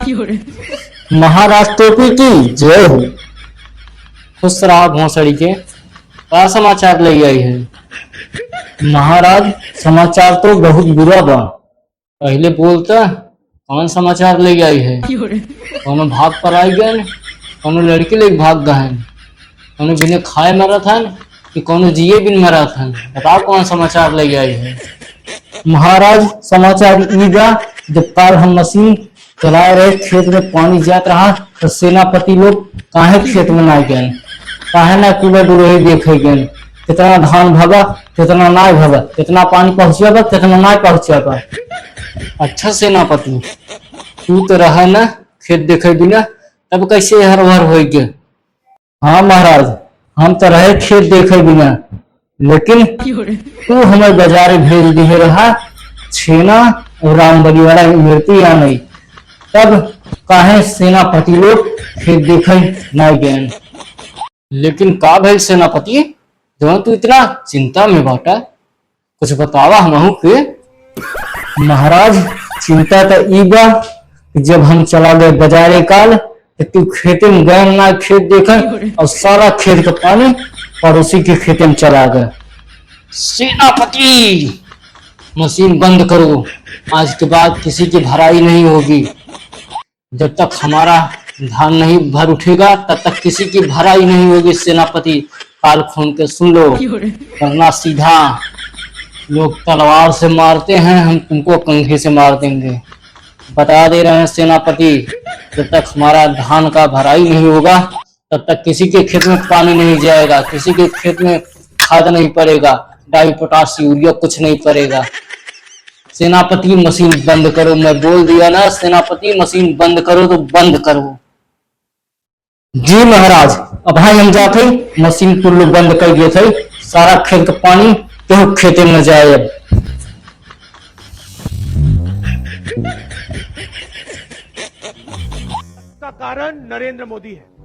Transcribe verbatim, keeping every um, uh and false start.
महाराज टोपी की जय हो। खुश रहा भोसड़ी के। का समाचार ले आई है? महाराज, समाचार तो बहुत बुरा बा। पहिले बोलता, कौन समाचार ले आई है? कौनो भाग पर आई गए, कौनो लड़की लेके भाग गए, कौनो बिना खाए मरत हन कि कौनो जिए बिन मरत हन? बताओ, कौन समाचार ले आई है? महाराज, समाचार ई बा, जब काल हम मशीन चलाए रहे, खेत में पानी जात रहा, तो सेनापति लोग काहे खेत में ना गए, काहे ना कुआं डुलोही देखे गए, कितना धान भवा, कितना नाय भवा, कितना पानी पहुँचा बा, कितना नाय पहुँचा बा। अच्छा सेनापति, तू तो रहा ना खेत देखे बिना, तब कैसे हर भर होई गए? हाँ महाराज, हम तो रहे खेत देखे बिना, लेकिन तू हमें बाजारे भेज दिहे रहा छेना और रामबली वाला मूर्ति आने, तब काहे सेनापति लोग खेत देखे ना गए? लेकिन का भइल सेनापति, जौन तू इतना चिंता में बाटा? कुछ बतावा हमहू के। महाराज, चिंता त ई बा कि जब हम चला गए बाजारे काल, त तू खेते में गए ना खेत देखे और सारा खेत का पानी पड़ोसी के खेते में चला गए। सेनापति, मशीन बंद करो, आज के बाद किसी की भराई नहीं होगी। जब तक हमारा धान नहीं भर उठेगा, तब तक किसी की भराई नहीं होगी। सेनापति, काल खोल के सुन लो, क्यों रे? करना सीधा। लोग तलवार से मारते हैं, हम तुमको कंघी से मार देंगे। बता दे रहे हैं सेनापति, जब तक हमारा धान का भराई नहीं होगा, तब तक किसी के खेत में पानी नहीं जाएगा, किसी के खेत में खाद नहीं पड़ेगा, डाई, पोटाश, यूरिया कुछ नहीं पड़ेगा। सेनापति, मशीन बंद करो, मैं बोल दिया ना सेनापति, मशीन बंद करो तो बंद करो। जी महाराज, अबहीं हम जात हई, मशीन कुल्लू बंद कर दिए थे, सारा खेत का पानी केहू खेते में न जाए अब। का कारण नरेंद्र मोदी है।